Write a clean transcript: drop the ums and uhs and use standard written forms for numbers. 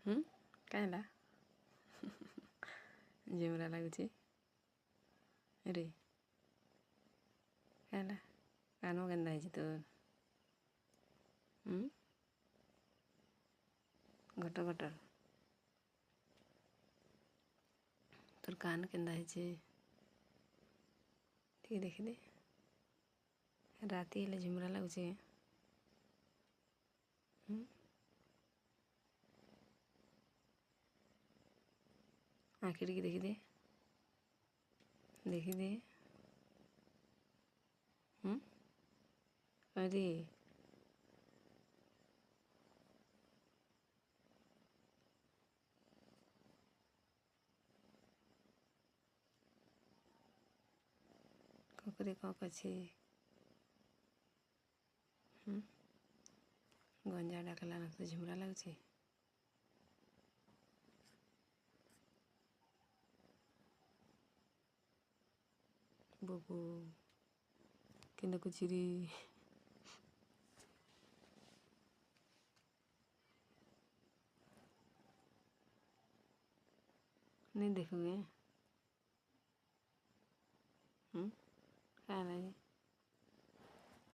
କାଁ ହେଲା ଝୁମରା ଲାଗୁଛି ରେ? କାଁ ହେଲା? କାନ କେନ୍ତା ହେଇଛି ତୋର? ଘଟ ଘଟର ତୋର କାନ କେନ୍ତା ହେଇଛି ଟିକେ ଦେଖିଦେ। ରାତି ହେଲେ ଝୁମରା ଲାଗୁଛି। ଆଖି ଟିକେ ଦେଖିଦେ, ଦେଖିଦେ। ଆରେ କୁକୁରେ କ'ଣ ଅଛି? ଗଞ୍ଜା ଡାକଲା ନା ତ ଝୁମରା ଲାଗୁଛି। ବୋବୁ କେନ୍ତା କୁଚିରି नहीं देखोगे? କାଁ ହେଲା?